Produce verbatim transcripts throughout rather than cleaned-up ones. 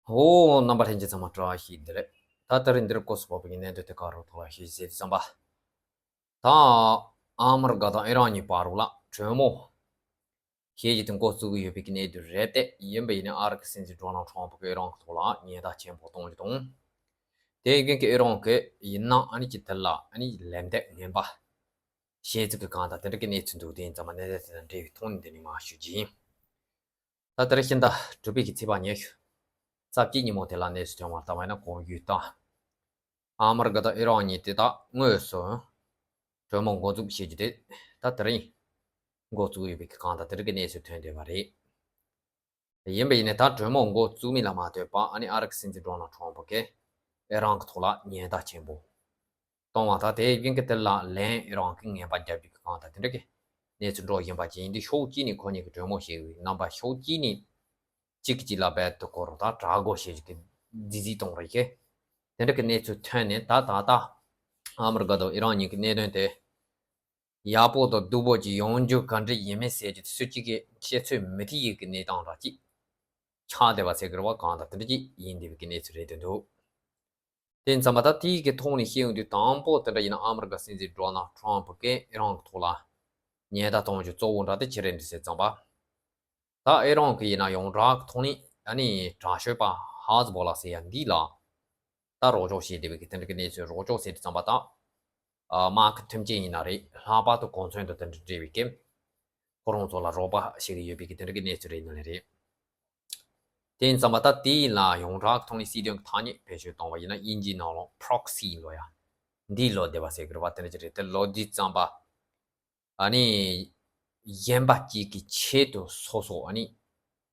ཨོ། རྣམ་པ་ལྷན་རྒྱས་ཚང་མ་བཀྲ་ཤིས་བདེ་ལེགས། ད་ད་རིང་འདིར་སྐོར་སུ་བབས་པའི་གནད་དོན་དེ་ག་རུ་ཐོག་ལ་ཞིག་ཟེར་དུས་ཙམ་པ། ད་ཨ་མི་རི་ཀ་དང་ཨི་རན་གཉིས་བར་ལ་གྲོས་མོལ་བྱེད་རྒྱུ་དེ་འགོ་བཙུགས་ཀྱི་ཡོད་པའི་གནད་དོན་རེད་དེ། ཡིན་པ་ཡིན་ན་ཨ་རི་གི་སྲིད་འཛིན་ཌོ་ནལ་ཊམ་ཕ་གིས་ཨི་རན་གྱི་ཐོག་ལ་ཉེན་བརྡ་ཆེན་པོ་གཏོང་རྒྱུ་དང་། དེ་ཡིན་གྱི་ཨི་རན་གྱིས་ཡིན་ན་ཨ་ནི་ཅི་དེ་ལ་ཨ་ནི་ལན་འདེབས་ངན་པ་བྱེད་རྩིས་ཀྱི་གང་དང་དེ་འདྲ་གི་གནས་ཚུལ་འདུག་དེ་ཡིན་ཙམ་པ་གནད་དོན་དེ་དང་འབྲེལ་བའི་ཐོག་ནས་འདི་ནས་མར་ཞུ་རྒྱུ་ཡིན། ད་དེ་རིང་ཤིང་རྟ་གྲུ་པའི་གི་ཚིག་པ་ཉེ་ཞུ། རྩ་བརྒྱད་ཉིན་མོ་དེ་ལ་གནས་ཚུལ་ཐོན་པ་ལྟ་བ་ཡིན་ན། གོང་ཡུལ་དང་ཨ་མི་རི་ཀ་དང་ཨི་རན་གཉིས་དེ་དག་དངོས་སུ་གྲོས་མོལ་འགོ་འཛུགས་བྱེད་རྒྱུ་དེ་ད་དེ་རིང་འགོ་བཙུགས་ཡོད་པའི་གི་གང་དང་དེ་འདྲ་གི་གནས་ཚུལ་ཐོན་བསྡད་པ་རེད། ཡིན་པ་ཡིན་ནའི་ད་གྲོས་མོལ་འགོ་བཙུགས་མིན་ལ་མ་ལྟོས་པ་ཨ་ནི་ཨ་རི་གི་སྲིད་འཛིན་ཌོ་ནལ་ཊམ་ཕ་གིས་ཨི་རན་གྱི་ཐོག་ལ་ཉེན་བརྡ་ཆེན་པོ་གཏོང་བ་དང་། དེ་ཡིན་གྱི་དེ་ལ་ལན་ཨི་རན་གྱིས་ངན་པ་རྒྱབ་རྒྱུ་གི་གང་དང་དེ་འདྲ་གི་གནས་ཚུལ་འགྲོ་བཞིན་པ་ཅིག་ཡིན་དུས། ཕྱོགས་གཅིག་ནས་ཁོ་གཉིས་ཀྱིས་གྲོས་མོལ་བྱེད་ཀྱི་ཡོད་རྣམ་པ། ཕྱོགས་གཅིག་ནས་གཅིག་གིས་གཅིག་ལ་རྦད་དེ་ཁོ་རང་ད་དྲག་རྒོལ་བྱེད་རྒྱུ་གི་རྫི་རྫི་གཏོང་རེད་ཀྱི། དེ་འདྲ་གི་གནས་ཚུལ་ཐོན་ནས་ད་ད་ལྟ་ཨ་མི་རི་ཀ་དང་ཨི་རན་གཉིས་ཀྱི་གནད་དོན་དེ་ཡག་པོ་དང་སྡུག་པོ་ཅིག་ཡོང་རྒྱུ་ག་འདྲ་ཡིན་མིན་ཟེར་རྒྱུ་དེ་སུ་གཅིག་གིས་ཤེས་ཚོད་མི་ཐིག་ཡིག་གི་གནས་སྟངས་འདྲ་ཅིག་ཆགས་བསྡད་པ་ཟེར་གི་རེད་བ། གང་དང་དེ་འདྲ་ཅིག་ཡིན་བསྡད་པའི་གི་གནས་ཚུལ་རེད་འདུག་དེ་ཡིན་ཙམ་པ་ད་དེའི་གི་ཐོག་ནས་བཤད་ཡོང་དུས། དང་པོ་དེ་འདྲ་ཡིན་ན་ཨ་མི་རི་ཀ་སྲིད་འཛིན་ཌོ་ནལ་ཊམ་ཕ་གིས་ཨི་རན་གྱི་ཐོག་ལ་ཉེན་བརྡ་གཏོང་རྒྱུ་གཙོ་བོ་འདྲ་དེ་ཅི་རེད་འདུག་ཟེར་ཙམ་པ། ད་ཨི་རན་གྱིས་ཡིན་ན་ཡོངས་གྲགས་ཀྱི་ཐོག་ནས་ཨ་ནི་དྲག་ཤོས་པ་ཧ་ཛི་བོ་ལ་ཟེར་ཡ་འདི་ལ་ད་རོགས་སྐྱོར་བྱེད་བསྡད་པའི་གི་དེ་འདྲ་གི་གནས་ཚུལ། རོགས་སྐྱོར་ཟེར་དུས་ཙམ་པ་ད་དམག་གི་མཐུན་རྐྱེན་ཡིན་ན་རེད། ལྷག་པར་དུ་གོ་མཚོན་དང་དེ་འདྲ་འབྲེལ་བའི་གི་ཁོ་རང་ཚོ་ལ་རོགས་པ་བྱེད་ཀྱི་ཡོད་པའི་གི་དེ་འདྲ་གི་གནས་ཚུལ་རེད་ནི་ལས་རེད། དེ་ཡིན་ཙམ་པ་ད་དེ་ཡིན་ལ་ཡོངས་གྲགས་ཐོག་ནས་སྲིད་དོན་གྱི་ཐ་སྙད་བེད་སྤྱོད་གཏོང་བ་ཡིན་ན་དབྱིན་ཇིའི་ནང་ལོགས་པྲོག་སི་ལབ་ཡ་འདི་ལབ་བསྡད་པ་ཟེར་གི་རེད་བ། དེ་འདྲ་ཅིག་རེད། དེ་ལབ་དུས་ཙམ་པ་ཨ་ནི་གཞན་པ་གཅིག་གི་ཆེད་དུ་སོ་སོ་ཨ་ནི་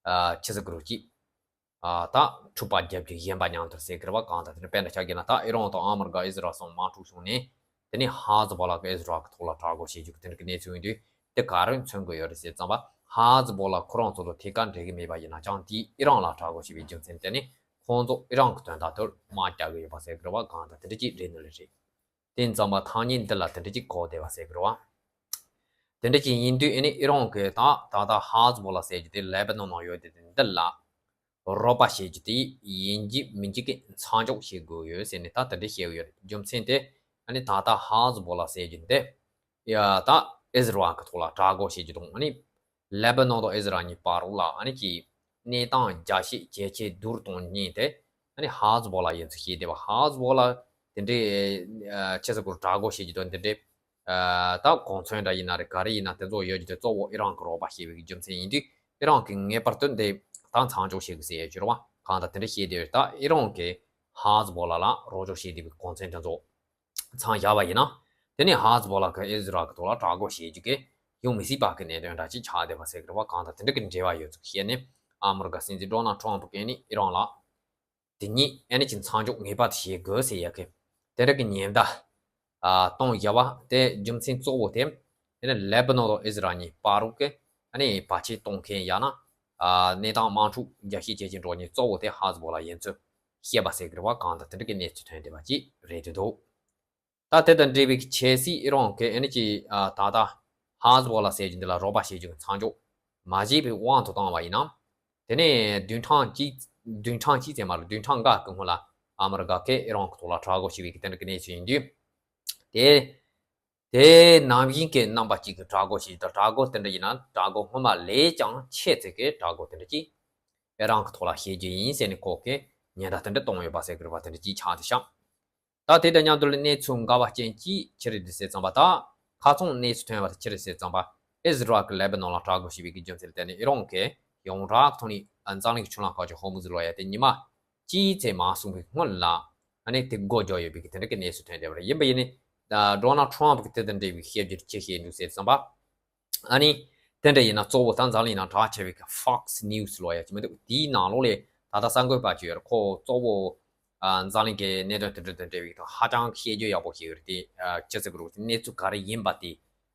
ཨ་ཆི་ཟེར་གི་རེད་ཅིག་ཨ་ད་འཁྲུག་པ་རྒྱབ་རྒྱུ་གཞན་པ་མཉམ་དུ་ཟེར་གི་རེད་བ། གང་ལྟར་དེ་ནི་དཔེར་ན་ཆ་བཞག་ན་ད་ཨི་རན་དང་ཨ་མི་རི་ཀ་ཨི་ཟི་རལ་ཟུང་དམག་འཁྲུག་བྱུང་ནས། དེ་ནས་ཧ་ཛི་བོ་ལ་གིས་ཨི་ཟི་རལ་གི་ཐོག་ལ་དྲག་རྒོལ་བྱེད་རྒྱུ་གི་དེ་འདྲ་གི་གནས་ཚུལ་ཡིན་དུས། དེ་ག་རེ་མཚོན་གི་ཡོད་རེད་ཟེར་ཙམ་པ། ཧ་ཛི་བོ་ལ་ཁོ་རང་ཚོ་དང་ཐད་ཀར་འབྲེལ་གི་མེད་པ་ཡིན་ན་ཅང་དེས་ཨི་རན་ལ་དྲག་རྒོལ་བྱས་པའི་རྒྱུ་མཚན་དེ་ནི་ཁོང་ཚོ་ཨི་རན་གི་དོན་དག་དེར་དམག་རྒྱག་གི་ཡོད་པ་ཟེར་གི་རེད་བ། གང་ལྟར་དེ་འདྲ་ཅིག་རེད་ནི་ལས་རེད། དེ་ཡིན་ཙམ་པ་ཐ་སྙད་འདི་ལ་དེ་འདྲ་ཅིག་གོ་བསྡད་པ་ཟེར་གི་རེད་བ། དེ་འདྲ་ཅིག་ཡིན་དུས་ཨ་ནི་ཨི་རན་གྱིས་ད་ད་ལྟ་ཧ་ཛི་བོ་ལ་ཟེར་རྒྱུ་དེ་ལེ་བྷ་ནོན་ནང་ཡོད་དེ་དེ་འདི་ལ་རོགས་པ་བྱེད་རྒྱུ་དེ་ཡིན་གཅིག་མིན་གཅིག་གི་མཚམས་འཇོག་བྱེད་དགོས་ཡོད་ཟེར་ནས་ད་དེ་འདྲ་བཤད་ཡོད་རེད། རྒྱུ་མཚན་དེ་ཨ་ནི་ད་ལྟ་ཧ་ཛི་བོ་ལ་ཟེར་རྒྱུ་འདི་ཡ་ད་ཨི་ཟི་རལ་གྱི་ཐོག་ལ་དྲག་རྒོལ་བྱེད་རྒྱུ་དང་། ཨ་ནི་ལེ་བྷ་ནོན་དང་ཨི་ཟི་རལ་གཉིས་བར་ལ་ཨ་ནི་ཀྱི་གནས་སྟངས་རྒྱ་ཤེད་ཇེ་ཆེ་བསྡུར་གཏོང་མཁན་དེ་ཨ་ནི་ཧ་ཛི་བོ་ལ་ཡིན་ཚུལ་བཤད་བསྡད་པ། ཧ་ཛི་བོ་ལ་དེ་འདྲའི་ཨ་ཆི་ཟེར་དགོས་རེད། དྲག་རྒོལ་བྱེད་རྒྱུ་དང་དེ་འདྲའི་ཨ་ད་གོ་མཚོན་འདྲ་ཡིན་ན་རེད། ག་རེ་ཡིན་ན་དེ་ཚོ་ཡོད་རྒྱུ་དེ་གཙོ་བོ་ཨི་རན་གྱི་རོགས་པ་བྱས་པའི་རྒྱུ་མཚན་ཡིན་དུས། ཨི་རན་གྱིས་ངེས་པར་དུ་འདི་ད་མཚམས་འཇོག་བྱེད་དགོས་ཟེར་ཡ་ཅིག་རེད་བ། གང་ལྟར་དེ་འདྲ་བཤད་བསྡད་ཡོད་རེད། ད་ཨི་རན་གྱིས་ཧ་ཛི་བོ་ལ་ལ་རོགས་སྐྱོར་བྱེད་བསྡད་པའི་གོ་མཚོན་དེ་ཚོ་མཚམས་བཞག་པ་ཡིན་ན། དེ་ནས་ཧ་ཛི་བོ་ལ་གིས་ཨི་ཟི་རལ་གྱི་ཐོག་ལ་དྲག་རྒོལ་བྱེད་རྒྱུ་གི་ཡོང་མི་སྲིད་པ་གི་གནད་དོན་འདྲ་ཅིག་ཆགས་བསྡད་པ་ཟེར་གི་རེད་བ། གང་ལྟར་དེ་འདྲ་གི་འབྲེལ་བ་ཡོད་ཚུལ་བཤད་ནས། ཨ་མི་རི་ཀ་སྲིད་འཛིན་ཌོ་ནལ་ཊམ་ཕ་གིས་ནི་ཨི་རན་ལ་དེ་གཉིས་ཨ་ནི་ཅིག་མཚམས་འཇོག་ངེས་པར་དུ་བྱེད་དགོས་ཟེར་ཡ་གི་དེ་འདྲ་གི་ཉེན་བརྡ་ཨ་གཏོང་བཞག་པ་དེ་རྒྱུ་མཚན་གཙོ་བོ་དེ་ཨ་ནི་ལེ་བྷ་ནོན་དང་ཨི་ཟི་རལ་གཉིས་བར་གྱི་ཨ་ནི་བར་ཆད་གཏོང་མཁན་ཡང་ན་ཨ་གནས་སྟངས་དམག་འཁྲུག་རྒྱ་ཤེད་ཇེ་ཆེ་འགྲོ་མཁན་གཙོ་བོ་དེ་ཧ་ཛི་བོ་ལ་ཡིན་ཚུལ་བཤད་པ་ཟེར་གི་རེད་བ། གང་ལྟར་དེ་འདྲ་གི་གནས་ཚུལ་ཐོན་བསྡད་པ་ཅིག་རེད་འདུག་ད་དེ་དང་འབྲེལ་བའི་ཆབ་སྲིད་ཨི་རན་གྱིས་ཨ་ནི་ཅིག་ཨ་ད་ལྟ་ཧ་ཛི་བོ་ལ་ཟེར་རྒྱུ་འདི་ལ་རོགས་པ་བྱེད་རྒྱུ་གི་མཚམས་འཇོག་མ་བྱས་པའི་དབང་དུ་བཏང་བ་ཡིན་ན། དེ་ནས་བདུན་ཕྲག་གཅིག་བདུན་ཕྲག་གཅིག་ཙམ་མ་རེད། བདུན་ཕྲག་འགའ་གི་སྔོན་ལ་ཨ་མི་རི་ཀ་གིས་ཨི་རན་གྱི་ཐོག་ལ་དྲག་རྒོལ་བྱས་པའི་གི་དེ་འདྲ་གི་གནས་ཚུལ་ཡིན་དུས། དེ་དེ་ནང་བཞིན་གྱི་རྣམ་པ་གཅིག་གི་དྲག་རྒོལ་བྱས་དང་། དྲག་རྒོལ་དེ་འདྲ་ཡིན་ན་དྲག་རྒོལ་སྔོན་མ་ལས་ཀྱང་ཆེ་ཚད་ཀྱི་དྲག་རྒོལ་དེ་འདྲ་ཅིག་ཨི་རན་གྱི་ཐོག་ལ་བྱེད་རྒྱུ་ཡིན་ཟེར་ནས་ཁོ་གིས་ཉེན་བརྡ་དེ་འདྲ་གཏོང་ཡོད་པ་ཟེར་གི་རེད་བ། དེ་འདྲ་ཅིག་ཆགས་བསྡད་ཤག་ད་དེ་དང་མཉམ་དུ་ལ་གནས་ཚུལ་འགའ་བ་ཅན་གཅིག་ཅི་རེད་འདུག་ཟེར་ཙམ་པ། ད་ཁ་ཚང་གནས་ཚུལ་ཐོན་པ་དེ་ཅི་རེད་ཟེར་ཙམ་པ། ཨི་ཟི་རལ་གྱིས་ལེ་བྷ་ནོན་ལ་དྲག་རྒོལ་བྱས་པའི་གི་རྒྱུ་མཚན་ལ་བརྟེན་ནས་ཨི་རན་གྱིས་ཡོངས་གྲགས་ཐོག་ནས་འཛམ་གླིང་གི་ཆུ་ལམ་ཁག་ཅིག་ཧོར་མུ་ཛི་ལབ་ཡ་དེ་ཉི་མ་གཅིག་ཙམ་མ་སོང་བའི་སྔོན་ལ་ཨ་ནི་དེ་སྒོ་རྒྱག་ཡོད་པའི་གི་དེ་འདྲ་གི་གནས་ཚུལ་ཐོན་བསྡད་པ་རེད། ཡིན་པ་ཡིན་ནའི་ད་ཌོ་ནལ་ཊམ་ཕ་གིས་དེ་དང་འབྲེལ་བའི་བཤད་རྒྱུ་ཅི་བཤད་འདུག་ཟེར་ཙམ་པ། ཨ་ནི་དེ་འདྲ་ཡིན་ན་གཙོ་བོ་ད་འཛམ་གླིང་ནང་གྲགས་ཆེ་བའི་གི་Fox News་ལབ་ཡ་ཅིག་མི་འདུག་དེའི་ནང་ལོགས་ལ་ད་ལྟ་གསར་འགོད་པ་ཅིག་ཡོད་རེད། ཁོ་གཙོ་བོ་ཨ་འཛམ་གླིང་གི་གནད་དོན་དེ་འདྲ་དང་འབྲེལ་བའི་ཐོག་ཧ་ཅང་བཤད་རྒྱུ་ཡག་པོ་ཞིག་ཡོད་རེད། དེ་ཨ་ཅི་ཟེར་དགོས་རེད། གནས་ཚུལ་ག་རེ་ཡིན་པ་དེ་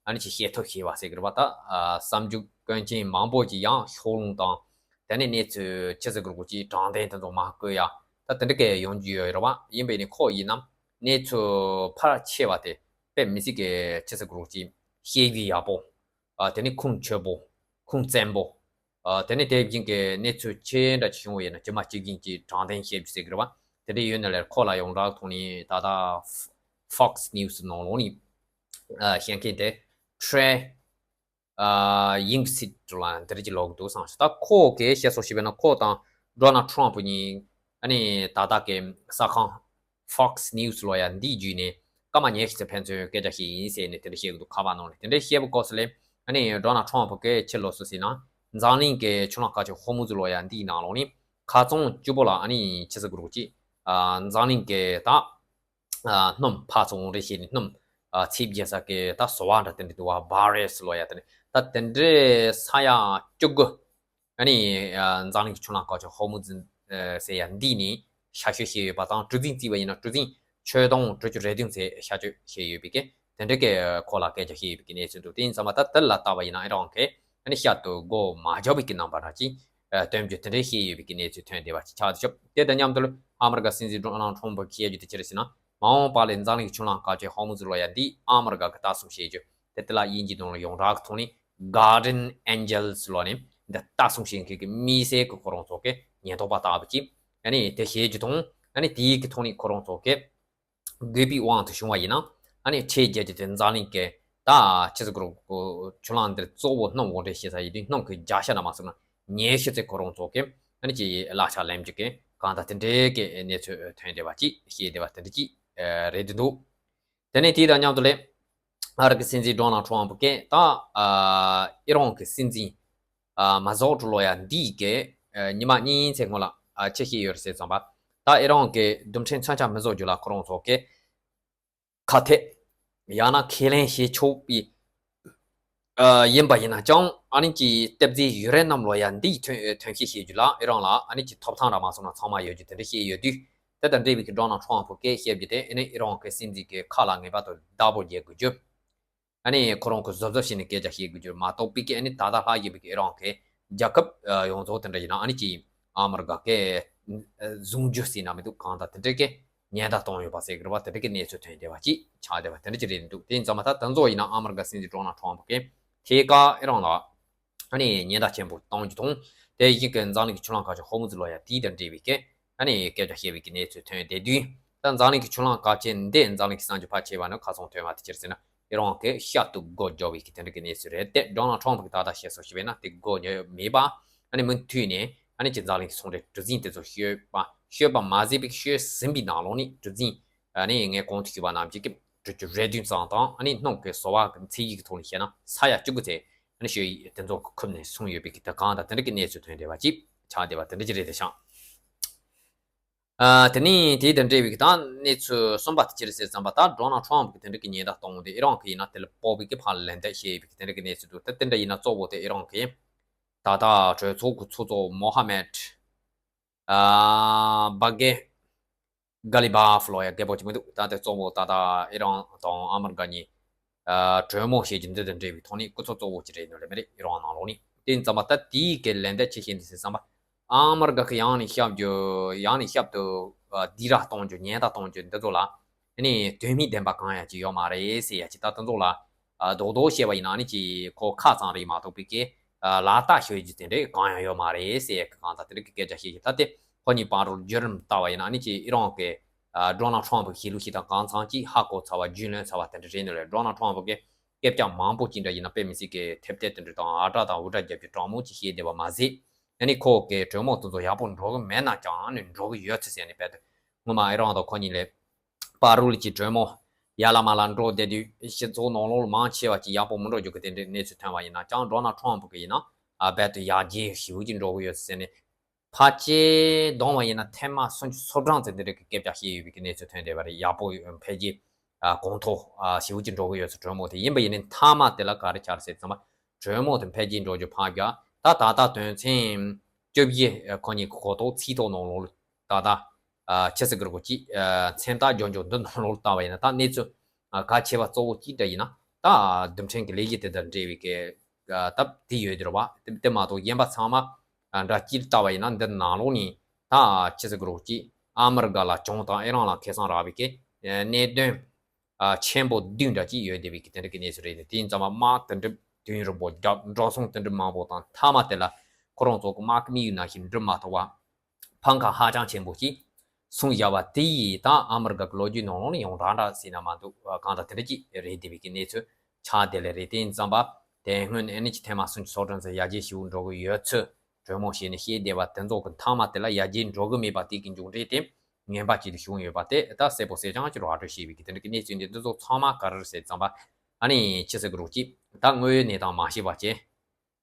ཨ་ནི་ཅིག་བཤད་ཐབས་ཤེས་པ་ཟེར་གི་རེད་བ། ད་ཨ་བསམ་རྒྱུ་དཀོན་རྐྱེན་མང་པོ་ཅིག་ཡང་ཕྱོགས་ལྷུང་དང་། དེ་ནས་གནས་ཚུལ་ཅི་ཟེར་དགོས་རེད། ཅིག་དྲང་བདེན་དེ་ཚོ་མ་བཀོད་ཡ་ད་དེ་འདྲ་གི་ཡོང་རྒྱུ་ཡོད་རེད་བ། ཡིན་པ་ཡིན་ནའི་ཁོ་ཡིན་ན་གནས་ཚུལ་ཕལ་ཆེ་བ་དེ་དཔེ་མི་སྲིད་ཀྱི་ཅི་ཟེར་དགོས་རེད། ཅིག་བཤད་རྒྱུ་ཡག་པོ། ཨ་དེ་ནི་ཁུངས་འཁྱོལ་པོ། ཁུངས་བཙན་པོ། ཨ་དེ་ནས་དེ་བཞིན་གྱི་གནས་ཚུལ་ཆེ་འདྲ་ཅིག་བྱུང་བ་ཡིན་ན་ཇི་མ་ཇི་བཞིན་གྱི་དྲང་བདེན་བཤད་རྒྱུ་ཟེར་གི་རེད་བ། དེ་འདྲ་ཡོད་ན་ལས་ཁོ་ལ་ཡོངས་གྲགས་ཐོག་ནས་ད་ལྟ་Fox News ནང་ལོགས་ནས་ཨ་བཤད་མཁན་དེ་Trey ཨ་Yingsit ལ་འདི་འདྲ་ཅིག་ལབ་ཀྱི་འདུག་བསམ་སོང་། ད་ཁོ་གིས་བཤད་སྲོལ་ཞིག་བྱས་ན་ཁོ་དང་Donald Trump གཉིས་ཨ་ནི་ད་ལྟ་གི་གསར་ཁང་Fox News ལོ་ཡ་འདིའི་བརྒྱུད་ནས་སྐར་མ་ཉི་ཤུ་ཙམ་ཕན་ཚུན་སྐད་ཆ་བཤད་ཡིན་ཟེར་ནས་དེ་འདྲ་བཤད་ཀྱི་འདུག་ཁ་པར་ནང་ནས། དེ་འདྲ་བཤད་པའི་སྐབས་སུ་ལས་ཨ་ནི་Donald Trump གིས་ཕྱི་ལོགས་སུ་ཟེར་ན་འཛམ་གླིང་གི་ཆུ་ལྷག་ཁ་ཆེ་ཧོར་མུ་ཛི་ལོ་ཡ་འདིའི་ནང་ལོགས་ནས་ཁ་ཚོན་བཅུ་པོ་ལ་ཨ་ནི་ཆི་ཟེར་དགོས་རེད་ཅིག་ཨ་འཛམ་གླིང་གི་ད་ཨ་སྣུམ་ཕར་ཚུར་འོང་རེས་བྱས་ནས་སྣུམ་ཨ་ཚད་བརྒྱབ་ས་གི་ད་ཟོ་བ་འདྲ་དེ་འདྲ་འདུག་བ། Barrels ལོ་ཡ་དེ་འདྲ་ད་དེ་འདྲའི་ས་ཡ་བཅུ་དགུ་ཨ་ནི་ཨ་འཛམ་གླིང་གི་ཆུ་ལྷག་ཁ་ཆེ་ཧོར་མུ་ཛི་ཨ་ཟེར་ཡ་འདི་ནས་ཤར་བཤུད་བྱས་ཡོད་པ་དང་། གྲུ་གཟིངས་བརྩིས་པ་ཡིན་ན་གྲུ་གཟིངས་ཁྱོན་བསྡོམས་དྲུག་ཅུ་རེ་བདུན་ཙམ་ཤར་བསྐྱོད་བྱས་ཡོད་པའི་གི་དེ་འདྲ་གི་ཁོ་ལ་སྐད་ཆ་བཤད་ཡོད་པའི་གི་གནས་ཚུལ་འདུག་དེ་ཡིན་ཙང་མ་ད་དེ་ལ་བལྟས་པ་ཡིན་ན་ཨི་རན་གི་ཨ་ནི་བཤད་དུ་སྒོ་མ་རྒྱག་པའི་གི་རྣམ་པ་འདྲ་ཅིག་ཨ་སྟོན་རྒྱུ་དེ་འདྲའི་བཤད་ཡོད་པའི་གི་གནས་ཚུལ་ཐོན་བསྡད་པ་ཅིག་ཆགས་བསྡད་ཤག་དེ་དང་མཉམ་དུ་ཨ་མི་རི་ཀ་སྲིད་འཛིན་ཌོ་ནལ་ཊམ་པ་གིས་བཤད་རྒྱུ་དེ་ཅི་རེད་ཟེར་ན། མ་འོངས་པ་ལ་འཛམ་གླིང་གི་ཆུ་ལྷག་ཁ་ཆེ་ཧོར་མུ་ཛི་ལོ་ཡ་འདི་ཨ་མི་རི་ཀ་གི་ལྟ་སྲུང་བྱེད་རྒྱུ་དེ། དེ་ལ་དབྱིན་ཇིའི་ནང་ལ་ཡོངས་གྲགས་ཀྱི་ཐོག་ནས་Guardian Angels ལོ་ནས་འདི་ལྟ་སྲུང་བྱེད་མཁན་གྱི་དམིགས་བསལ་གྱི་ཁོ་རང་ཚོ་གི་ཉེན་རྟོག་པ་ལྟ་བུ་ཅིག་ཨ་ནི་དེ་བྱེད་རྒྱུ་དང་། ཨ་ནི་དེའི་གི་ཐོག་ནས་ཁོ་རང་ཚོ་གི་དགོས་པའི་དབང་དུ་བྱུང་བ་ཡིན་ན་ཨ་ནི་ཁྲལ་རྒྱག་རྒྱུ་དེ་འཛམ་གླིང་གི་ད་ཆི་ཟེར་དགོས་རེད། ཆུ་ལྷག་འདིར་གཙོ་བོ་སྣུམ་འོང་འདྲེན་བྱེད་ས་ཡིན་དུས་སྣུམ་གྱི་བརྒྱ་ཆ་ན་མ་སོང་ན་ཉི་ཤུ་ཙམ་ཁོ་རང་ཚོ་གི་ཨ་ནི་ཅིག་གླ་ཆ་ལེན་རྒྱུ་གི་གང་ལྟར་དེ་འདྲའི་གི་གནས་ཚུལ་ཐོན་བསྡད་པ་ཅིག་བཤད་བསྡད་པ་དེ་འདྲ་ཅིག་རེད་འདུག་དེ་ནས་དེ་དང་མཉམ་དུ་ལས་ཨ་རི་གི་སྲིད་འཛིན་ཌོ་ནལ་ཊམ་པ་གིས་ད་ཨ་ཨི་རན་གི་སྲིད་འཛིན་ཨ་མ་ཟོ་ཊི་ལོ་ཡ་འདིས་གི་ཨ་ཉི་མ་གཉིས་ཚེ་སྔོན་ལ་ཨ་ཆི་བཤད་ཡོད་རེད་ཟེར་ཙམ་པ། ད་ཨི་རན་གི་རྡུལ་ཕྲན་མཚོན་ཆ་མི་བཟོ་རྒྱུ་ལ་ཁོ་རང་ཚོ་གི་ཁ་གཏད་ཡང་ན་ཁས་ལེན་བྱེད་ཆོག་པའི་ཨ་ཡིན་པ་ཡིན་ན་ཅང་ཨ་ནི་ཀྱི་ལྟེབ་རྫས་ཡུ་རེ་ནམ་ལོ་ཡ་འདིའི་ཐོན་ཐོན་སྐྱེད་བྱེད་རྒྱུ་ལ་ཨི་རན་ལ་ཨ་ནི་ཀྱི་ཐོབ་ཐང་ར་མ་སོང་ན་ཚང་མ་ཡོད་རྒྱུ་དེ་འདྲ་བཤད་ཡོད་དུས། དེ་དང་འབྲེལ་བའི་གི་ཌོ་ནལ་ཊམ་པ་གིས་བཤད་རྒྱུ་དེ་ཨ་ནི་ཨི་རན་གི་སྲིད་འཛིན་གྱི་ཁ་ལ་ངེས་པར་དུ་བདག་པོ་རྒྱག་དགོས་རྒྱུ། ཨ་ནི་ཁོ་རང་གི་གཟབ་གཟབ་བྱས་ནས་སྐད་ཆ་བཤད་དགོས་རྒྱུ་མ་གཏོགས་པའི་གི་ཨ་ནི་ད་ལྟ་ལྷག་ཡོད་པའི་གི་ཨི་རན་གི་རྒྱལ་ཁབ་ཡོངས་རྫོགས་དེ་འདྲ་ཡིན་ན་ཨ་ནི་ཀྱི་ཨ་མི་རི་ཀ་གི་བཟུང་རྒྱུ་ཟེར་ན་མི་འདུག་གང་ལྟར་དེ་འདྲ་གི་ཉེན་བརྡ་བཏང་ཡོད་པ་ཟེར་གི་རེད་བ། དེ་འདྲ་གི་གནས་ཚུལ་ཐོན་བསྡད་པ་ཅིག་ཆགས་བསྡད་པ་དེ་འདྲ་ཅིག་རེད་འདུག་དེ་ཡིན་ཙང་མ་ད་དེ་ཚོ་ཡིན་ན་ཨ་མི་རི་ཀ་སྲིད་འཛིན་ཌོ་ནལ་ཊམ་པ་གིས་ཐད་ཀར་ཨི་རན་ལ་ཨ་ནི་ཉེན་བརྡ་ཆེན་པོ་གཏོང་རྒྱུ་དང་། དེ་བཞིན་གྱི་འཛམ་གླིང་གི་ཆུ་ལྷག་ཁ་ཆེ་ཧོར་མུ་ཛི་ལོ་ཡ་དེ་དང་འབྲེལ་བའི་གི་ཨ་ནི་སྐད་ཆ་བཤད་པའི་གི་གནས་ཚུལ་ཐོན་བསྡད་དུས། ད་འཛམ་གླིང་གི་ཆུ་ལྷག་ཁ་ཆེ་འདི་འཛམ་གླིང་གི་གསར་འགྱུར་ཕལ་ཆེ་བ་ནི་ཁ་ཚོན་ཐོན་པ་དེ་ཅི་རེད་ཟེར་ན། ཨི་རན་གྱིས་བཤད་དུ་སྒོ་རྒྱག་པའི་གི་དེ་འདྲ་གི་གནས་ཚུལ་རེད་དེ། ཌོ་ནལ་ཊམ་པ་གིས་ད་ལྟ་བཤད་སྲོལ་ཞིག་བྱས་ན་དེ་སྒོ་རྒྱག་མེད་པ། ཨ་ནི་མུ་མཐུད་ནས་ཨ་ནི་ཀྱི་འཛམ་གླིང་གི་ཚོང་འབྲེལ་གྲུ་གཟིངས་དེ་ཚོ་བཤོལ་བ་བཤོལ་བ་མ་ཟད་པའི་བཤོལ་ཟིན་པའི་ནང་ལོགས་ནས་གྲུ་གཟིངས་ཨ་ནི་ངས་གོང་དུ་ཞུས་པ་ནང་བཞིན་གྱི་དྲུག་ཅུ་རེ་བདུན་ཙམ་དང་། ཨ་ནི་སྣུམ་གྱི་བཟོ་བ་གི་ཚད་གཞི་གི་ཐོག་ནས་བཤད་ན་ས་ཡ་བཅུ་དགུ་ཚད་ཨ་ནི་བཤོལ་ཡིག་དེ་ཚོ་གི་ཁུར་ནས་སོང་ཡོད་པའི་གི་དེ་གང་དང་དེ་འདྲ་གི་གནས་ཚུལ་ཐོན་བསྡད་པ་ཅིག་ཆགས་བསྡད་པ་དེ་འདྲ་ཅིག་རེད་དེ་ཤག་ཨ་དེ་ནས་དེ་དང་འབྲེལ་བའི་གི་ད་གནས་ཚུལ་གསུམ་པ་དེ་ཅི་རེད་ཟེར་ཙམ་པ། ད་ཌོ་ནལ་ཊམ་པ་གིས་དེ་འདྲ་གི་ཉེན་བརྡ་གཏོང་དེ་ཨི་རན་གིས་ཡིན་ན་དེ་ལ་དཔག་པའི་གི་ཕར་ལན་འདེབས་བྱས་ཡོད་པའི་གི་དེ་འདྲ་གི་གནས་ཚུལ་འདུག་ད་དེ་འདྲ་ཡིན་ན་གཙོ་བོ་དེ་ཨི་རན་གྱི་ད་ལྟ་གྲོས་ཚོགས་ཀྱི་ཚོགས་གཙོ་མོ་ཧ་མེད་ཨ་བྷ་གེ་གྷ་ལི་བྷ་ཕ་ལོ་ཡ་རྒད་པོ་ཅིག་མི་འདུག་ད་དེ་གཙོ་བོ་ད་ལྟ་ཨི་རན་དང་ཨ་མི་རི་ཀ་གཉིས་ཨ་གྲོས་མོལ་བྱེད་རྒྱུ་འདི་དང་འབྲེལ་བའི་ཐོག་ནས་སྐུ་ཚབ་གཙོ་བོ་ཅིག་རེད་འདུག་ལེ་མི་རེད། ཨི་རན་ནང་ལོགས་ནས་དེ་ཡིན་ཙང་མ་ད་དེའི་གི་ལན་འདེབས་ཅི་བྱེད་འདུག་ཟེར་ཙམ་པ། ཨ་མི་རི་ཀ་གི་ཡང་ནས་ཤབ་རྒྱུ་ཡང་ནས་ཤབ་ཏུ་ཨ་སྡིགས་ར་གཏོང་རྒྱུ་ཉེན་བརྡ་གཏོང་རྒྱུ་འདི་ཚོ་ལ་ཨ་ནི་དོན་སྨིན་ལྡན་པ་གང་ཡང་ཅིག་ཡོད་མ་རེད་ཟེར་ཡ་ཅིག་ད་དེ་ཚོ་ལ་ཨ་རྡོག་རྡོག་བཤད་པ་ཡིན་ན་ཨ་ནི་ཅིག་ཁོ་ཁ་ཙམ་རེད་མ་གཏོགས་པའི་གི་ཨ་ལག་བསྟར་ཞུ་རྒྱུ་དེ་འདྲས་གང་ཡང་ཡོད་མ་རེད་ཟེར་ཡ་གི་གང་ལྟར་དེ་འདྲས་གི་སྐད་ཆ་བཤད་ཀྱི། ད་དེ་ཁོ་གཉིས་བར་དུ་བརྒྱུད་རིམ་ལྟ་བ་ཡིན་ན་ཨ་ནི་ཅིག་ཨི་རན་གི་ཨ་ཌོ་ནལ་ཊམ་པ་གི་བྱེད་ལུགས་ཤིག་དང་གང་འཚམ་ཅིག་ཧ་གོ་ཚར་བ་རྒྱུས་ལོན་ཚར་བ་དེ་འདྲ་རེད་འདུག་ལེ། ཌོ་ནལ་ཊམ་པ་གི་སྐད་ཆ་མང་པོ་ཅིག་འདྲ་ཡིན་ན་དཔེ་མི་སྲིད་ཀྱི་ཐེབས་ཐེབས་དེ་འདྲ་དང་ཨ་དྲག་དང་འུར་སྒྲ་རྒྱབ་ཀྱི་དྲང་མོ་ཅིག་བཤད་བསྡད་པ་མ་ཟད། ཨ་ནི་ཁོ་གི་གྲོས་མོལ་དེ་ཚོ་ཡག་པོ་འགྲོ་གི་མེད་ན་ཀྱང་ཨ་ནི་འགྲོ་གི་ཡོད་ཚུལ་ཟེར་ནས་དཔེ་དེ་སྔོན་མ་ཨི་རན་དང་ཁོ་གཉིས་ལས་པ་རུ་ལི་ཀྱི་གྲོས་མོལ་ཡ་ལ་མ་ལ་འགྲོ་བསྡད་དུས་སྤྱི་ཚོགས་ནང་ལོགས་ལ་མང་ཆེ་བ་ཅིག་ཡག་པོ་མི་འགྲོ་རྒྱུ་གི་དེ་འདྲའི་གནས་ཚུལ་ཐོན་པ་ཡིན་ན་ཀྱང་ཌོ་ནལ་ཊམ་པ་གི་ཡིན་ན་ཨ་རྦད་དེ་ཡར་རྒྱས་ཞེ་པོ་ཅིག་འགྲོ་གི་ཡོད་ཟེར་ནས། ཕལ་ཆེར་བསྡོམས་པ་ཡིན་ན་ཐེངས་མ་སུམ་ཅུ་སོ་གྲངས་ཙམ་འདི་འདྲ་གི་སྐད་ཆ་བཤད་ཡོད་པའི་གི་གནས་ཚུལ་ཐོན་བསྡད་པ་རེད། ཡག་པོ་འཕེལ་རྒྱས་ཨ་གོང་མཐོ་ཨ་ཞེ་པོ་ཅིག་འགྲོ་གི་ཡོད་ཚུལ་གྲོས་མོལ་དེ་ཡིན་པ་ཡིན་ནའི་མཐའ་མ་དེ་ལ་ག་རེ་ཆགས་རེད་ཟེར་ཙམ་པ། གྲོས་མོལ་དེ་འཕེལ་རྒྱས་འགྲོ་རྒྱུ་ཕར་རྒྱག་ད་ད་ལྟ་དོན་ཚན་བཅུ་བཞི་ཁོ་གཉིས་ཀྱི་གོ་རྟོགས་ཚིག་ཐོ་ནང་ལོགས་ལ་ད་ལྟ་ཨ་ཆི་ཟེར་དགོས་རེད་གོ་ཅིག་ཨ་མཚན་རྟགས་འཇོག་འཇོག་འདི་ནང་ལོགས་ལ་བལྟ་བ་ཡིན་ན་ད་གནས་ཚུལ་ཨ་གལ་ཆེ་བ་གཙོ་བོ་གཅིག་འདྲ་ཡིན་ན་ད་རྡུལ་ཕྲན་གྱི་ལས་གཞི་དེ་དང་འབྲེལ་བའི་གི་ཨ་སྟབས་བདེ་ཡོད་དེ་རེད་བ། དེ་དེ་མ་གཏོགས་གཞན་པ་ཚང་མ་ཨ་འདྲ་གཅིག་ལྟ་བ་ཡིན་ན་འདི་ནང་ལོགས་ནས་ད་ཆི་ཟེར་དགོས་རེད་གོ་ཅིག་ཨ་མི་རི་ཀ་ལ་གྱོང་དང་ཨི་རན་ལ་ཁེ་བཟང་རག་པའི་གི་ཨ་གནད་དོན་ཨ་ཆེན་པོ་བདུན་འདྲ་ཅིག་ཡོད་བསྡད་པའི་གི་དེ་འདྲ་གི་གནས་ཚུལ་རེད། དེ་ཡིན་ཙང་མ་དམག་དེ་འདྲ་དུས་ཡུན་རིང་པོ་རྒྱབ་འགྲོ་སོང་དེ་འདྲ་མང་པོ་དང་མཐའ་མ་དེ་ལ་ ཁོ་རང་ཚོ་གི་དམག་གི་དམིགས་ཡུལ་ནང་བཞིན་འགྲུབ་མ་ཐུབ་པ། ཕམ་ཁ་ཧ་ཅང་ཆེན་པོ་ཞིག་སོང་བཞག་པ་དེ་ཡིས་ད་ཨ་མི་རི་ཀ་གི་ལོ་རྒྱུས་ནང་ལོགས་ནས་ཡང་འདྲ་འདྲ་ཟེར་ན་མ་འདུག་གང་ལྟར་དེ་འདྲ་ཅིག་རེད་བསྡད་པའི་གི་གནས་ཚུལ་ཆགས་བསྡད་ལེ་རེད། དེ་ཡིན་ཙམ་པ་དེ་སྔོན་ཨེ་ནི་ཅི་ཐེངས་མ་སུམ་ཅུ་སོ་གྲངས་ཙམ་ཡར་རྒྱས་ཞུ་འགྲོ་གི་ཡོད་ཚུལ་གྲོས་མོལ་བྱས་ནས་བཤད་བསྡད་པ་དེ་ཚོ་གི་མཐའ་མ་དེ་ལ་ཡར་རྒྱས་འགྲོ་གི་མེད་པ་དེ་གི་མཇུག་འབྲས་དེ་ངན་པ་ཅིག་ཏུ་བྱུང་ཡོད་པ་དེ་ད་གསལ་པོ་གསལ་རྐྱང་ཅིག་ར་སྤྲོད་བྱས་པའི་གི་དེ་འདྲ་གི་གནས་ཚུལ་འདི་འདི་ཚོ་ཚང་མ་ག་རེ་རེད་ཟེར་ཙམ་པ་ཨ་ནི་ཅི་ཟེར་གི་རོགས་ཅིག་ད་དངོས་ཡོད་གནས་སྟངས་མ་ཤེས་པ་བྱས།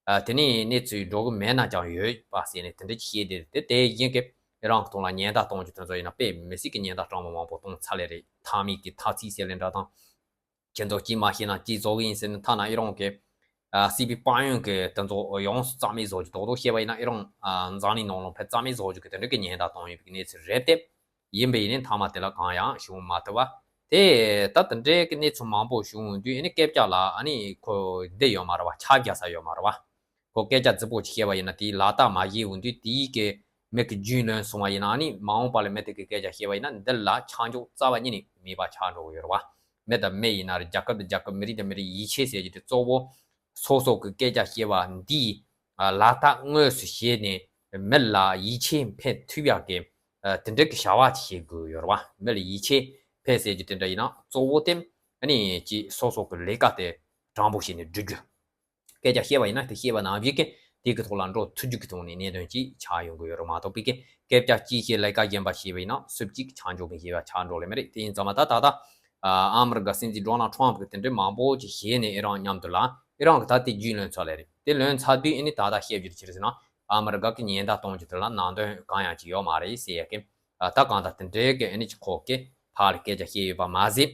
ཨ། དེ་ནས་གནས་ཚུལ་འགྲོ་གི་མེད་ན་ཀྱང་ཡོད་པ་ཟེར་ནས་དེ་འདྲ་ཅིག་བཤད་དེ་རེད་དེ། དེ་བཞིན་གྱི་ཨི་རན་གྱི་ཐོག་ལ་ཉེན་བརྡ་གཏོང་རྒྱུ་དེ་ཚོ་ཡིན་ན་དཔེ་མི་སྲིད་ཀྱི་ཉེན་བརྡ་སྤྲང་པོ་མང་པོ་གཏོང་ཚར་ལེ་རེད། ཐ་མལ་གྱི་ཐ་ཚིག་ཟེར་ལེ་འདྲ་དང་། ཁྱེད་ཚོ་ཅིག་མ་ཤེས་ན་ཅིག་བཟོ་གི་ཡིན་ཟེར་ནས་ཐ་ན་ཨི་རན་གྱི་ཨ་སྲིད་པའི་དཔལ་ཡོན་གྱི་དེ་ཚོ་ཡོངས་སུ་རྩ་མེད་བཟོ་རྒྱུ་རྡོག་རྡོག་བཤད་པ་ཡིན་ན་ཨི་རན་ཨ་འཛམ་གླིང་ནང་ལ་ཕར་རྩ་མེད་བཟོ་རྒྱུ་གི་དེ་འདྲ་གི་ཉེན་བརྡ་གཏོང་ཡོད་པའི་གནས་ཚུལ་རེད་དེ། ཡིན་པ་ཡིན་ནའི་མཐའ་མ་དེ་ལ་གང་ཡང་བྱུང་མ་ཐུབ་པ། དེ་ད་དེ་འདྲའི་གི་གནས་ཚུལ་མང་པོ་བྱུང་དུས་ཨ་ནི་སྐད་ཆ་ལ་ཨ་ནི་ཁོ་འདི་ཡོད་མ་རེད་བ། ཆ་རྒྱག་ས་ཡོད་མ་རེད་བ། ཁོ་སྐད་ཆ་རྫིག་པོ་ཅིག་བཤད་པ་ཡིན་ན་དེའི་ལག་རྟགས་མ་བཞེས་འོང་དུས་དེའི་གི་མི་གི་རྒྱུས་ལོན་སོང་བ་ཡིན་ན་ཨ་ནི་མ་འོངས་པ་ལ་མི་དེ་གི་སྐད་ཆ་བཤད་པ་ཡིན་ན་འདི་ལ་ཆ་འཇོག་རྩ་བ་ཉིད་ནས་མེད་པ་ཆགས་འགྲོ་གི་ཡོད་རེད་བ། མི་དང་མི་ཡིན་ན་རེད། རྒྱལ་ཁབ་དང་རྒྱལ་ཁབ་མི་རིགས་དང་མི་རིགས་ཡིད་ཆེས་ཟེར་རྒྱུ་དེ་གཙོ་བོ་སོ་སོ་གི་སྐད་ཆ་བཤད་པ་འདིའི་ལག་རྟགས་དངོས་སུ་བྱས་ནས་མི་ལ་ཡིད་ཆེས་འཕེན་ཐུབ་ཡག་གི་དེ་འདྲ་གི་བྱ་བ་ཅིག་བྱེད་དགོས་ཡོད་རེད་བ། མི་ལ་ཡིད་ཆེས་འཕེན་ཟེར་རྒྱུ་དེ་འདྲ་ཡིན་ན་གཙོ་བོ་དེ་ཨ་ནི་ཅིག་སོ་སོ་གི་ལས་ཀ་དེ་དྲང་པོ་བྱས་ནས་སྒྲུབ་རྒྱུ། སྐད་ཆ་བཤད་པ་ཡིན་ན་དེ་བཤད་པ་ནང་བཞིན་གྱི་དེ་གི་ཐོག་ལ་འགྲོ་ཐུབ་རྒྱུ་གི་ཐོག་ནས་གནད་དོན་ཅིག་ཆགས་ཡོང་གི་ཡོད་རེད་མ་གཏོགས་པའི་གི་སྐད་ཆ་གཅིག་བཤད་ལས་ཀ་གཞན་པ་བྱས་པ་ཡིན་ན་སུ་གཅིག་ཆ་འཇོག་གི་བྱས་པ་ཆགས་འགྲོ་ལེ་མི་རེད། དེ་ཡིན་ཙང་མ་ད་ད་ལྟ་ཨ་མི་རི་ཀ་སྲིད་འཛིན་ཌོ་ནལ་ཊམ་གི་དེ་འདྲའི་མང་པོ་ཅིག་བྱས་ནས་ཨི་རན་མཉམ་དུ་ལ་ཨི་རན་གི་ད་དེ་རྒྱུས་ལོན་ཚར་ལེ་རེད། དེ་ལོན་ཚར་དུས་ཨ་ནི་ད་ལྟ་བཤད་རྒྱུ་ཅི་རེད་ཟེར་ན་ཨ་མི་རི་ཀ་གི་ཉེན་བརྡ་གཏོང་རྒྱུ་དེ་ལ་ནང་དོན་གང་ཡང་ཅིག་ཡོད་མ་རེད་ཟེར་ཡ་གི་ད་གང་ལྟར་དེ་འདྲའི་གི་ཨ་ནི་ཅིག་ཁོག་གི་ཕར་ལ་སྐད་ཆ་བཤད་ཡོད་པ་མ་ཟད།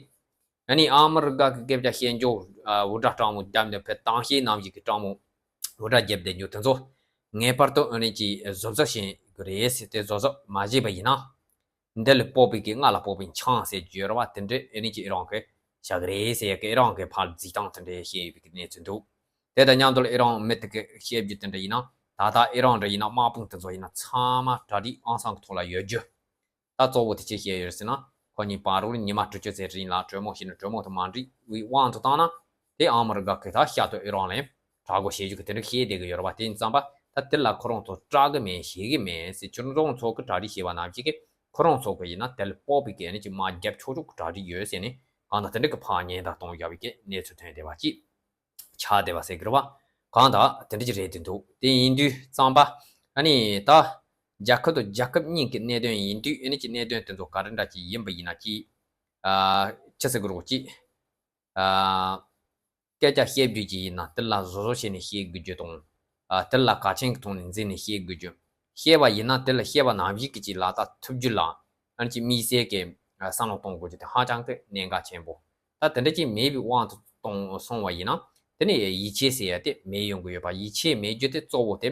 ཨ་ནི་ཨ་མི་རི་ཀ་གི་སྐད་ཆ་བཤད་འཇོག་འུར་སྒྲ་སྤྲང་མོ་བརྒྱབ་ནས་ཕེ་དང་ཤེས་ནམ་ཞིག་གི་སྤྲང་མོ་འུར་སྒྲ་བརྒྱབ་བསྡད་འཇོག་དེ་ཚོ་ངེས་པར་དུ་ཨ་ནི་ཅིག་བཟོ་བཟོ་བྱེད་དགོས་རེད་ཟེར། དེ་བཟོ་བཟོ་མ་བྱས་པ་ཡིན་ན་འདི་ལ་སྤོབས་པའི་གི་ང་ལ་སྤོབས་པའི་ཆང་ཟེར་རྒྱུ་ཡོད་རེད་བ། དེ་འདྲ་ཨ་ནི་ཅིག་ཨི་རན་གི་བཞག་གི་རེད་ཟེར་ཡ་གི་ཨི་རན་གི་ཕར་འཛིན་སྟངས་དེ་འདྲ་བཤད་ཡོད་པའི་གི་གནས་ཚུལ་འདུག་དེ་དང་མཉམ་དུ་ལ་ཨི་རན་མི་དེ་གི་བཤད་རྒྱུ་དེ་འདྲ་ཡིན་ན་ད་ལྟ་ཨི་རན་འདྲ་ཡིན་ན་དམག་དཔུང་དེ་ཚོ་ཡིན་ན་ཚང་མ་གྲ་སྒྲིག་ཨང་སང་གི་ཐོག་ལ་ཡོད་རྒྱུ། ད་གཙོ་བོ་དེ་ཅི་བཤད་ཡོད་ཟེར་ན། ཁོ་གཉིས་བར་དུ་ཉི་མ་དྲུག་ཅུ་ཙམ་རིང་ལ་གྲོས་མོལ་བྱས་ནས་གྲོས་མོལ་དེ་མ་འགྲིག་པའི་དབང་དུ་བཏང་ན། དེ་ཨ་མི་རི་ཀ་གིས་ད་ཤར་དུ་ཨི་རན་ལ་དྲག་རྒོལ་བྱེད་རྒྱུ་གི་དེ་འདྲ་བཤད་བསྡད་ཀྱི་ཡོད་རེད་བ། དེ་ཡིན་ཙང་པ་ད་དེ་ལ་ཁོ་རང་ཚོ་སྐྲག་གི་མེད་ཞེད་ཀྱི་མེད་ཟེར། ཁྱོད་རང་ཚོ་གི་གྲ་སྒྲིག་བྱས་པ་ནང་བཞིན་གྱི་ཁོ་རང་ཚོ་གི་ཡིན་ན་དེ་ལ་སྤོབས་པའི་གི་ཨ་ནི་ཅིག་དམག་རྒྱབ་ཆོག་ཆོག་གི་གྲ་སྒྲིག་ཡོད་ཟེར་ནས་གང་ལྟར་དེ་འདྲ་གི་ཕར་ཉེན་བརྡ་གཏོང་བཞག་པའི་གི་གནས་ཚུལ་ཐོན་བསྡད་པ་ཅིག་ཆགས་བསྡད་པ་ཟེར་གི་རེད་བ། གང་ལྟར་དེ་འདྲ་ཅིག་རེད་དེ་འདུག་དེ་ཡིན་དུས་ཙམ་པ་ཨ་ནི་ད་རྒྱལ་ཁབ་དང་རྒྱལ་ཁབ་གཉིས་ཀྱི་གནད་དོན་ཡིན་དུས་ཨ་ནི་ཅིག་གནད་དོན་དེ་ཚོ་ག་རེ་འདྲ་ཅིག་ཡིན་པ་ཡིན་ན་ཅིག་ཨ་ཅི་ཟེར་གི་རེད་ཅིག་ཨ་སྐད་ཆ་བཤད་རྒྱུ་ཅིག་ཡིན་ན་དེ་ལ་བཟོ་བཟོ་བྱས་ནས་བཤད་དགོས་རྒྱུ་དང་། ཨ་དེ་ལ་གལ་ཆེན་གྱི་ཐོག་ནས་འཛིན་ནས་བཤད་དགོས་རྒྱུ། བཤད་པ་ཡིན་ན་དེ་ལ་བཤད་པ་ནང་བཞིན་གྱི་ཅིག་ལག་བསྟར་ཐུབ་རྒྱུ་ལ་ཨ་ནི་ཅིག་དམིགས་བསལ་གྱི་ཨ་བསམ་བློ་གཏོང་དགོས་རྒྱུ་དེ་ཧ་ཅང་གི་གནད་འགག་ཆེན་པོ། ད་དེ་འདྲ་ཅིག་མེད་པའི་དབང་དུ་གཏོང་སོང་བ་ཡིན་ན་དེ་ནི་ཡིད་ཆེས་ཟེར་ཡ་དེ་མེད་ཡོང་གི་ཡོད་པ། ཡིད་ཆེས་མེད་རྒྱུ་དེ་གཙོ་བོ་དེ་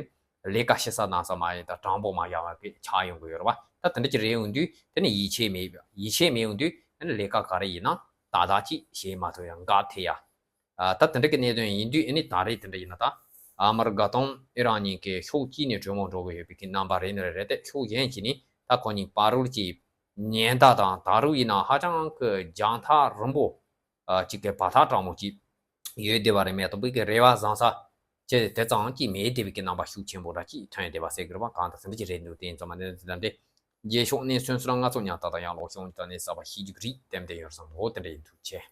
ལས་ཀ་བྱེད་ས་གནང་ས་མ་ཡིན་ད་དྲང་པོ་མ་ཡོང་བ་གི་ཆགས་ཡོང་གི་ཡོད་རེད་བ། ད་དེ་འདྲ་ཅིག་རེད་ཡོང་དུས་དེ་ནི་ཡིད་ཆེས་མེད་ཡིད་ཆེས་མེད་ཡོང་དུས་དེ་ནི་ལས་ཀ་ག་རེ་ཡིན་ན་ཏག་ཏག་ཅིག་བྱེད་མ་ཐུབ་ཡ་འགག་ཐེབས་ཡ། ཨ་ད་དེ་འདྲ་གི་གནད་དོན་ཡིན་དུས་ཨ་ནི་ད་རེས་དེ་འདྲ་ཡིན་ན་ད་ཨ་མི་རི་ཀ་དང་ཨི་རན་གཉིས་ཀྱི་ཕྱོགས་གཅིག་ནས་གྲོས་མོལ་འགྲོ་གི་ཡོད་པའི་གི་རྣམ་པ་རེད་ནི་རེད་དེ། ཕྱོགས་གཞན་ཞིག་ནས་ད་ཁོ་གཉིས་བར་དུ་ཀྱི་ཉེན་བརྡ་དང་ད་རུང་ཡིན་ན་ཧ་ཅང་གི་རྒྱང་ཐག་རིང་པོ་ཨ་ཅིག་གི་བར་ཐག་དྲག་མོ་ཅིག་ཡོད་བསྡད་པ་རེད་མ་གཏོགས་པའི་གི་རེ་བ་བཟང་ས་ཅི་དེ་ཙམ་ཅིག་མེད་བསྡད་པའི་གི་རྣམ་པ་ཤུགས་ཆེན་པོ་འདྲ་ཅིག་ཐོན་བསྡད་པ་ཟེར་གི་རེད་བ། གང་ལྟར་དེ་འདྲ་ཅིག་རེད་འདུག་དེ་ཡིན་ཙང་མ་ནི་དེ་འདྲ་འདྲ་རྗེས་ཕྱོགས་གནས་ཚུལ་སོགས་ལ་ང་ཚོ་ཉག་ཏག་ཏག་ཡང་ལོག་ཤོང་ད་ནས་གསར་པ་ཤེས་རྒྱུ་གི་རིགས་ཏན་ཏན་ཡོད་བསམ་འོ་དེ་འདྲ་ཡིན་འདུག་ཆེ།